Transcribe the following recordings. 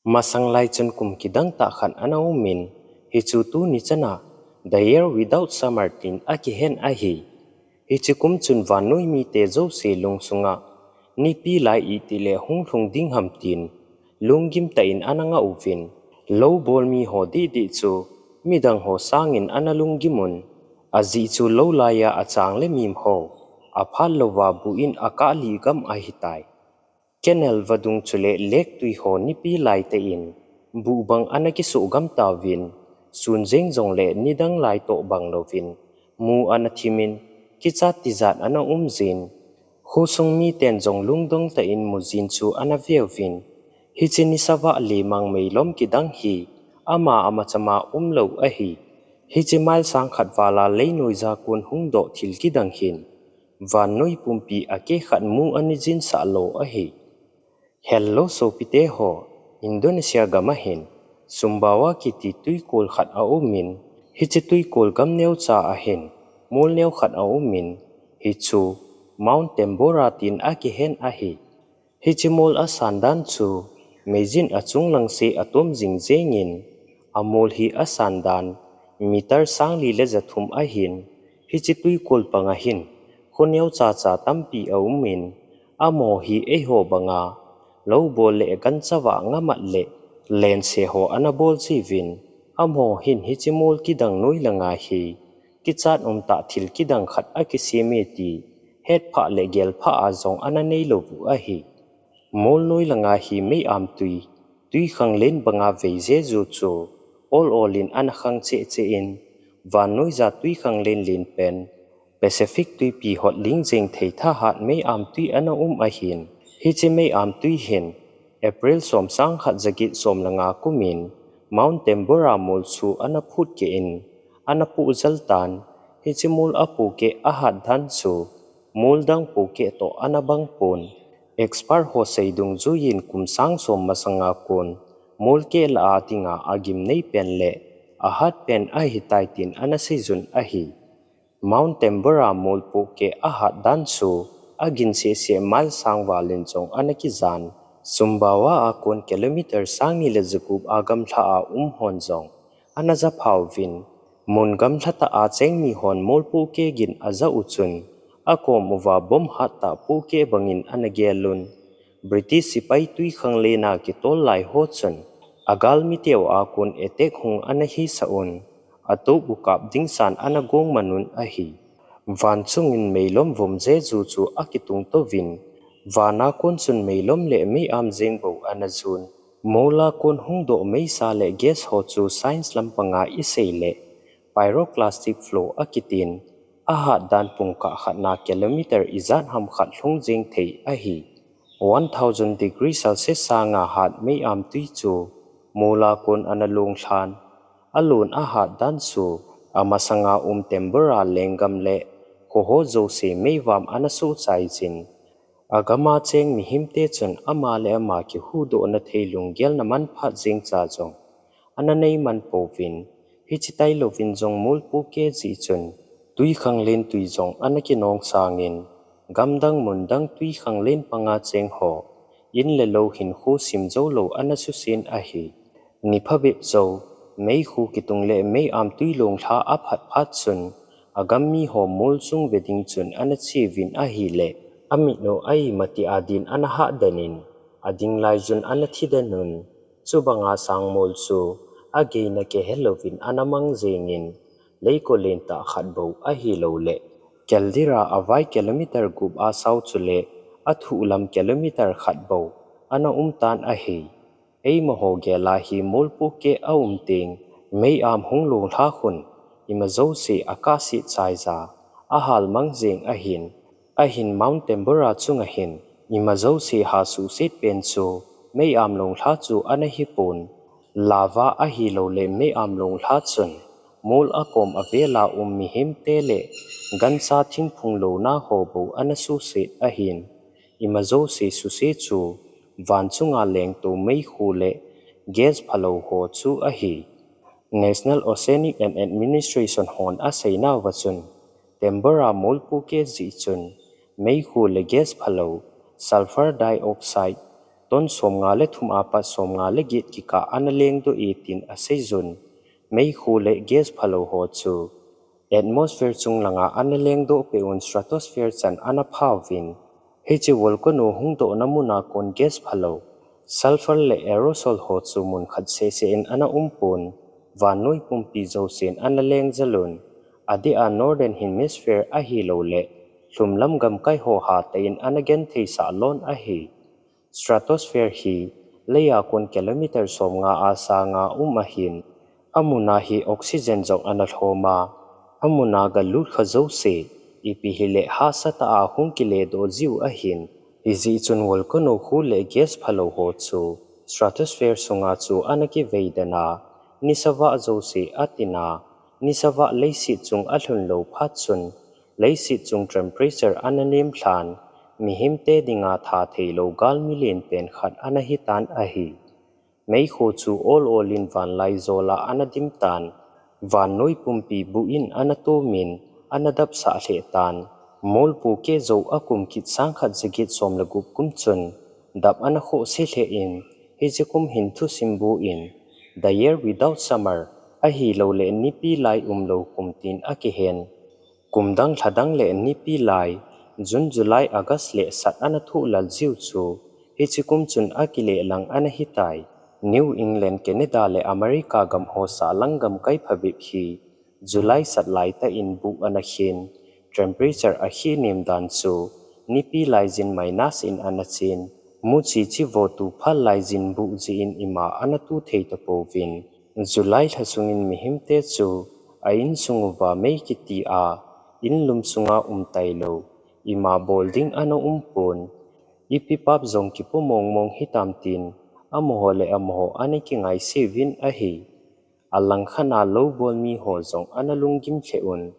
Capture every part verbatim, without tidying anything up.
Masang lai chun kum kidang tah khat ana um in, hichu tuni chana The Year Without Summer tin akihen ahi. Hiche kum chun vannoi mite jouse lungsunga nipi lai iti le hung lhung ding ham tin lunggim tah in ana ngah uvin, lou bol mi ho dihdih chu midang ho sangin ana lunggim un, ajeh chu lou laiya achang le mim ho aphat louva buh in akah lih gam ahitai. Canal vadung chule lake tui ho nipi lai tah in buh bang ana kisuh gam tauvin, sun jeng jongle nidang lai toh bang louvin mu ana thim in, kichat tijat ana um jin, khosung miten jong lungdong tah in mu jin chu ana veuvin, hiche nisa vah le mang meilom kidang hi ama ama chama um lou ahi. Hiche mile sang khat vala leinoija kon hung doh thil kidang hin vannoi pumpi akeh khat mu ana jin sah lo ahi. Hello sopite ho, Indonesia gam a hin Sumbawa kiti tuikol khat aum in, hiche tuikol gam neocha a hin mol neo khat aum in, hichu Mount Tambora tin akihen ahi. Hiche mol asan dan chu meijin achung lang se atom jing jeng in, amol hi asan dan meter sang li le ja thum ahin, hiche tuikol panga hin kho neocha cha tampi aum in, amaho hi eiho banga lou bol le gancha vah ngamat le lense ho ana bol jiuvin, amaho hin hiche mol kidang noi langa hi kichat um tah thil kidang khat akisem e ti hetphah le gelphah a jong ana nei lou u ahi. Mol noi langa hi meiam tui, tui khanglen banga vei jeju chu ol ol in ana khang cheh cheh in, vannoija tui khanglen len pen Pacific tuipi hot ling jeng thei thahat meiam tui ana um ahin, hiche meiam tui hin April som sang khat ja get som le nga kum in Mount Tambora mol chu ana phut keh in, ana puh jel tan, hiche mol apuh keh ahat dan chu mol dang puh keh toh ana bang pon. Expert ho sei dungjuiyin kum sang som masanga kon mol keh lah a dinga agim nei pen le ahat pen ahitai tin ana seijun ahi. Mount Tambora mol puh keh ahat dan chu agin seh seh mile sang val in jong ana kijan. Sumbawa a kon kilometer sang ni le ja gup a gamlha a um hon jong ana ja phauvin, mun gamlha tah a cheng mi hon mol puh keh gin aja u chun, akom uva bomb hat tah puh keh bangin ana gel un. British sepai tui khanglen a kitol lai ho chun, agalmi teu a kon attack hung ana hisah un, atup u kap ding san ana gong man un ahi. Van chungin meilom vom jeju chu akitung touvin, van a kon chun meilom le meiam jeng bou ana jun. Mol a kon hung doh meisa le gas ho chu science lampanga isei le pyroclastic flow akitin, ahat dan pung kah khat na kilometer ijat ham khat lhung jeng thei ahi. One thousand degree Celsius sanga hat meiam tui chu mol a kon ana long lhan. Alon ahat dan chu amasanga um Tambora lenggam le kho ho jouse meivam ana suhchai jin. Agama cheng mihemte chun ama le ama kihuhdohna thei lunggelna manphat jeng cha jong ana nei man pouvin, hiche tailouvin jong mol puh keh jeh chun tui khanglen tui jong ana kinong sangin, gamdang mundang tui khanglen panga cheng ho in le lou hinkho sim jou lou ana susen ahi. Ni phabep jou, meikhu kitung le meiam tui longlha aphat phat chun, agam mi ho mol chung ve ding chun ana cheuvin ahile, amit u a imatia din ana hah den in, ading lai jun ana thi den un. Chubanga sang mol chu ageina kihe louvin ana mang jengin, leiko len tah khat bou ahilou le, Caldera avai kilometer gup a sao chule athuh lam kilometer khat bou ana um tan ahi. Eimaho gel a hi mol puh keh aum teng, meiam hung longlha khun, ima jouse akahset chai ja, ahal mang jeng ahin, ahin Mount Tambora chunga hin, ima jouse hasuhset pen chu, meiam longlha chu ana hi pon. Lava ahilou le meiam longlha chun, mol akom avel a um mihemte le gancha thingphung lona ho bou ana suhset ahin, ima jouse suse chu, van chunga lengtou meikhu le gas phalou ho chu ahi. National Oceanic and Administration hon aseinauva chun, Tambora mol puh keh jeh chun, meikhu le gas phalou, sulfur dioxide, ton somnga le thum apat somnga le get kikah ana lengdoh e tin aseiyun. Meikhu le gas phalou ho chu atmosphere chung langa ana lengdoh peh un stratosphere chan ana phauvin. Hiche volcano hungdohna muna kon gas phalou, sulphur le aerosol ho chu mun khat sehseh in ana umpon, vannoi pumpi jousen ana lengjalun. Adeh a northern hemisphere ahilouleh lhumlam gamkai ho hatah in ana gentheisah lon ahi. Stratosphere hi leiya kon kilometer somnga a sanga um ahin, amuna hi oxygen jong ana lhoma, amuna galut kha jouse ipi hileh hahsatah a hung kiledoh jiu ahin. Hijeh chun volcano khu le gas phalou ho chu stratosphere sunga chu ana kiveidena, nisavah jouse atina, nisavah leiset chung alhun lou phat chun leiset chung temperature ana nemlhan, mihemte dinga tha theilou galmi lenpen khat ana hitan ahi. Meikhu chu ol ol in vanlai jola ana dimtan, vannoi pumpi buh in ana tumin, ana dapsah lheh tan. Molpu keh jou akum kit sangkhat jaget som le gup kum chun dap ana khohse lheh in, hiche kum hin thusim bu in The Year Without Summer ahilouleh nipi lai umlou kum tin akihen. Kumdang lhadang le nipi lai, June, July, August le sat ana thuh lal jiu chu hiche kum chun akilehlang ana hitai. New England, Canada le America gam ho sahlang gamkai phabep hi July sat laitah in buh ana khen, temperature akhenem dan chu nipi laijin minus in ana chen, muchi chivo tu phal laijin buh jeh in ima ana tu thei tapouvin. July lha sungin mihemte chu a insung uva mei kiti a, inlum sunga um tailou, ima bol ding ana umpon. Ipi pap jong kipu mongmong hitam tin, amaho le amaho ana kingaise uvin ahi. Alangkhat a lou bol mi ho jong ana lunggim lheh un.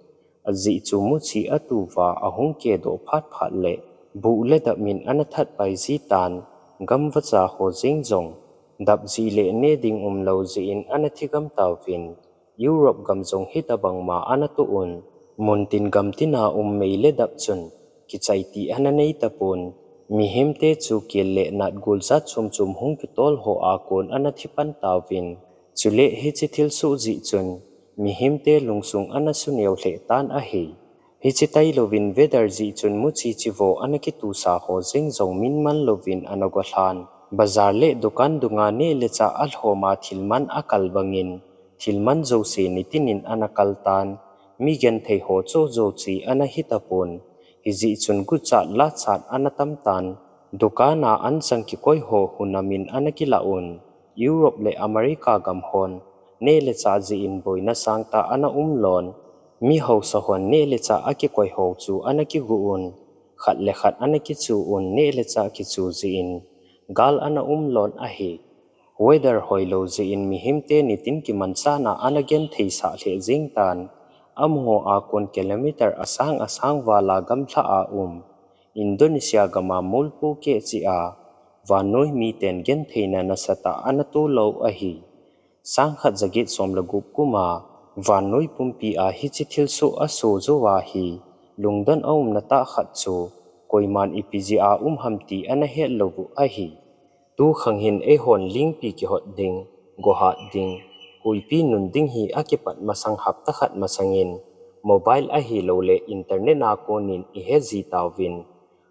Ajeh chu muchi atuva ahung kedoh phat phat le buh le dap min ana thatpai jitan, gamvacha ho jeng jong dap jeh le ne ding umlou jeh in ana thigam tauvin. Europe gam jong hitabang ma ana toh un. Muntin gamtin a um mei le dap chun kichai ti ana nei tapon. Mihemte chu kel le natgol jat chom chom hung kitol ho a kon ana thipan tauvin. Chule hiche thilsoh jeh chun mihemte lungsung ana suneo lheh tan ahi. Hiche tailouvin weather jeh chun muchi chivo ana kitusa ho jeng jong min man louvin ana golhan. Bazar le dukan dunga neh le chah alhoma thil man akal bangin, thil man jouse nitin in ana kal tan. Mi genthei ho chu jouse ana hitapon. Hijeh chun guchat lachat ana tam tan. Dukan a anchang kikoi ho hunam in ana kilah un. Europe le America gam hon neh le chah jeh in boina sangtah ana umlon. Mi hausa hon neh le chah akikoi ho chu ana kigu un. Khat le khat ana kichu un, neh le chah kichu jeh in gal ana umlon ahi. Weather hoilou jeh in mihemte nitin kimansana ana gentheisah lheh jeng tan. Amaho a kon kilometer asang asang vala gamlha a um Indonesia gama molpu keh cheh a vannoi miten gentheina nasatah ana tolou ahi. Sangkhat jaget som le gup kuma vannoi pumpi a hiche thilsoh aso jouva hi lungdon aumna tah khat chu koiman ipi jeh a um ham ti ana hetlou u ahi. Tukhang hin eihon lingpi kihot ding, gohat ding, huipi nun ding hi akipat masang hapta khat masangin mobile ahilouleh internet a konin ihe ji tauvin.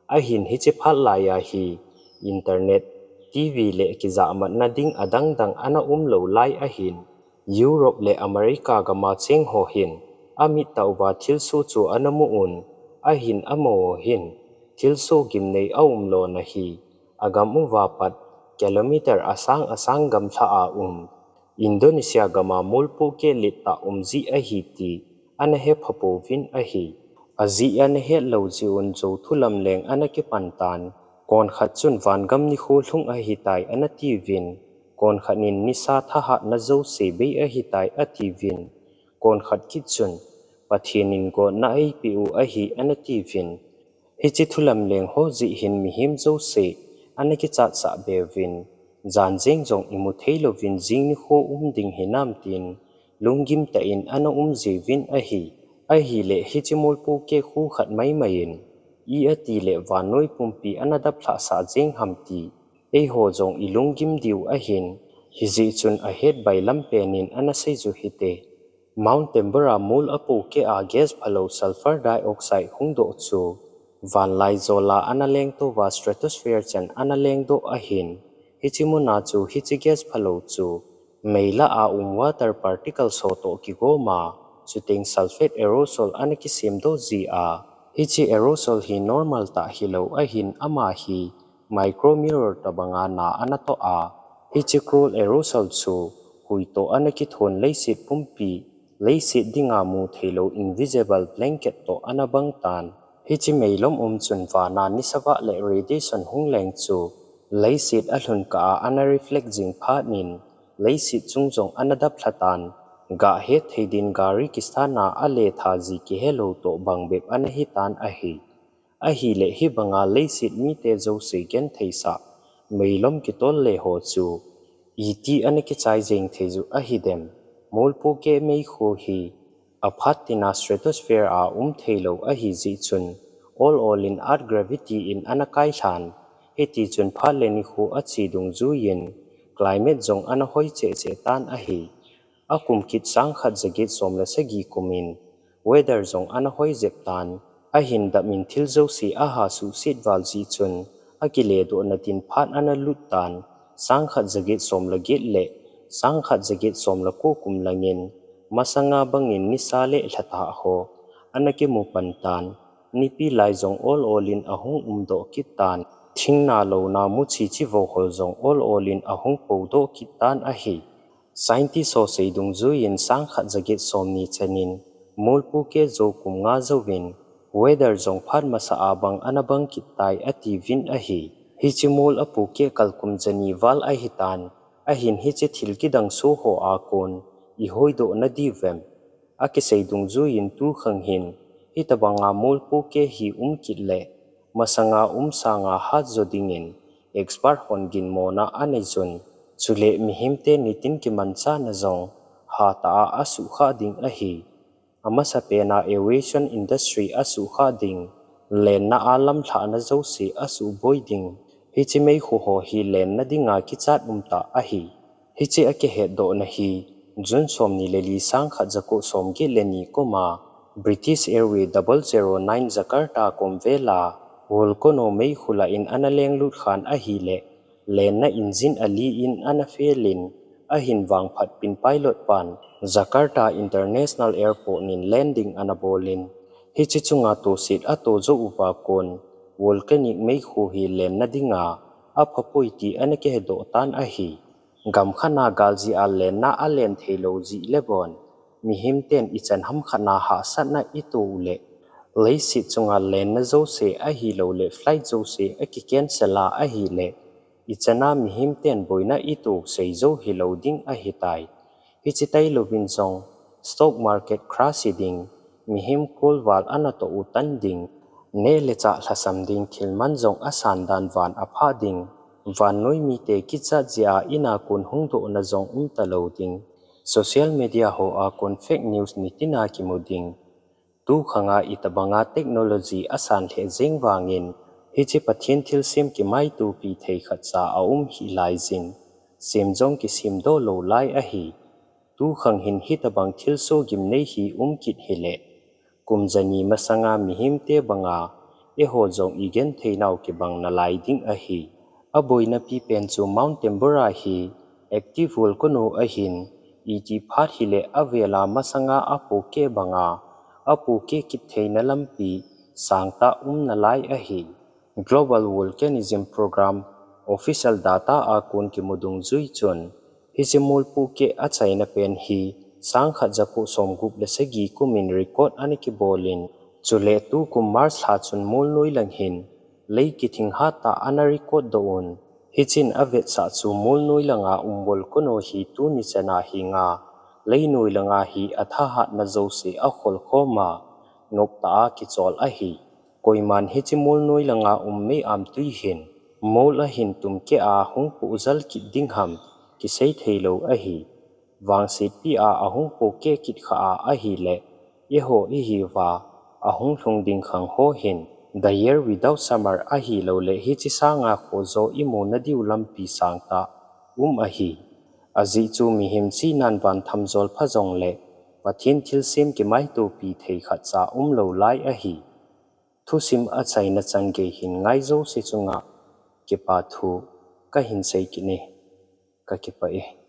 Ahin hiche phat laiya hi internet, TV le kijahmatna ding adang dang ana umlou lai ahin, Europe le America gama cheng ho hin amit tah uva thilsoh chu ana mu un, ahin amaho hin thilsoh gimnei aumlona hi agam uva pat kilometer asang asang gamlha a um Indonesia gama molpu keh let tah um jeh ahi ti ana hepha pouvin ahi. Ajeh ana hetlou jeh un jou thulam leng ana kipan tan. Konkhat chun vangam nikho lhung ahitai ana tiuvin, konkhat in nisa thahatna jouse bei ahitai atiuvin, konkhat kit chun Pathen in gotna eipeh u ahi ana tiuvin. Hiche thulam leng ho jeh hin mihem jouse ana kichatsah be uvin, jan jeng jong imu theilouvin jing nikho um ding hinam tin lunggim tah in ana um jiuvin ahi. Ahileh hiche molpu keh khu khat maimai in i ati le vannoi pumpi ana daplhah sah jeng ham ti Eiho jong ilunggim diu ahin, hijeh chun ahet bailam penin ana seiyu hite. Mount Tambora mol apohkeh a gas phalou sulfur dioxide hungdoh chu vanlai jola ana lengtouva stratosphere chan ana lengdoh ahin, hiche muna chu hiche gas phalou chu meilah a um water particles ho toh kigoma, chuteng sulfate aerosol ana kisemdoh jia, hiche aerosol hi normal tah hilou ahin, ama hi micromirror tobanga na ana toh a, hiche cruel aerosol chu hui toh ana kithon leiset pumpi, leiset dinga mutheilou invisible blanket toh ana bangtan. Hiche meilom um chun vana nisa vah le radiation hung leng chu leiset alhun kah a ana reflect jing phatnin, leiset chung jong ana daplha tan, gah hetthei din gari kistana aletha ji kihelou toh bang bep ana hitan ahi. Ahileh hibanga leiset mite jouse gentheisah meilom kitol le ho chu iti ana kichai jeng theiyu ahidem? Mol pohkeh meikhu hi aphat tina stratosphere a um theilou ahijeh chun, ol olin earth gravity in ana kailhan, hitichun phat le nikho ache dungjuiyin climate jong ana hoi cheh cheh tan ahi. Akum kit sangkhat jaget som le sagi kumin weather jong ana hoi jep tan, ahin damin thil jouse aha suhset val jeh chun akiledohna din phat ana lut tan, sangkhat jaget som le get le sangkhat jaget som le ko kum langin masanga bangin nisa le lhatah ho ana kimu pan tan, nipi lai jong ol olin ahung umdoh kit tan, thingna louna muchi chi vohol jong ol olin ahung podoh kit tan ahi. Scientist ho sei dungjuiyin sangkhat jaget somni chanin mol pohkeh jou kum nga jouvin weather jong phat masa a bang ana bang kit tai atiuvin ahi. Hiche mol apohkeh kalkum jani val ahitan, ahin hiche thil kidang soh ho a kon ihoidoh nadiuvem? Akisei dungjuiyin tukhang hin hitobanga mol pohkeh hi um kit le masanga um sanga hatjo dingin expert hon ginmona aneiyun, chule mihemte nitin kimanchahna jong hatah a asuhkhah ding ahi. Amasapena aviation industry asuhkhah ding, lenna a lamlhahna jouse asuhboi ding. Hiche meikhu ho hi lenna dinga kichat umtah ahi. Hiche akihetdohna hi June somni le li sangkhat jako somget le ni kuma British Airway double zero nine Jakarta komvela volcano meikhu lah in ana lenglut khan ahileh, lenna engine ali in ana fail in, ahin vangphat pin pilot pan Jakarta International Airport nin landing ana bolin, hiche chunga toset ato jou uva kon volcanic meikhu hi lenna dinga aphapoi ti ana kihedoh tan ahi. Gamkhat na galjia lenna alen theilou jeh le bon, mihemten ichan hamkhat na hahsatna ito uleh, leiset chunga lenna jouse ahilouleh flight jouse akicancel a ahileh, ichana mihemten boina ito seijou hilou ding ahitai. Hiche tailouvin jong stock market crash hi ding, mihem kolval ana toh u tan ding, neh le chah lhasam ding thilman jong asan dan van aphah ding, vannoi mite kichat jeh a ina kon hungdohna jong umtalou ding, social media ho a kon fake news nitina kimu ding. Tukhanga itobanga technology asan lheh jeng vangin, hiche Pathen thilsem kimaitopi thei khatcha aum hih laijin, sem jong kisemdoh lou lai ahi. Tukhang hin hitobang thilsoh gimnei hi um kit hileh, kum jani masanga mihemte banga eiho jong igentheinau kibang nalai ding ahi. Aboinapi pen chu Mount Tambora hi active volcano ahin, iti phat hileh avela masanga apohkeh banga apohkeh kit theina lampi sangtah um nalai ahi. Global Volcanism Program official data a kon kimu dungjui chun, hiche mol pohkeh achaina pen hi sangkhat jako somgup le sagi kumin record ana kibolin, chule tukum March lha chun molnoi lang hin lei kithing hattah ana record doh un. Hichen avetsah chu molnoi langa um volcano hi tuni chana hinga leinoi langa hi athahatna jouse akholkhoma noptah a kichol ahi. Koiman hiche molnoi langa um meiamtui hin mol ahin tumkeh a hung pohjal kit ding ham kisei theilou ahi. Vangsetpi a ahung pohkeh kit khah a ahileh, eiho ihiuva ahung lhung ding khang ho hin The Year Without Summer ahilouleh hiche sanga khoh jo imu nadiu lampi sangtah um ahi. Ajeh chu mihem chinan vanthamjol pha jongleh Pathen thilsem kimaitopi thei khatcha umlou lai ahi. Thusim achaina changei hin ngai jouse chunga kipa thu kahin sei kit e. Kakipah e.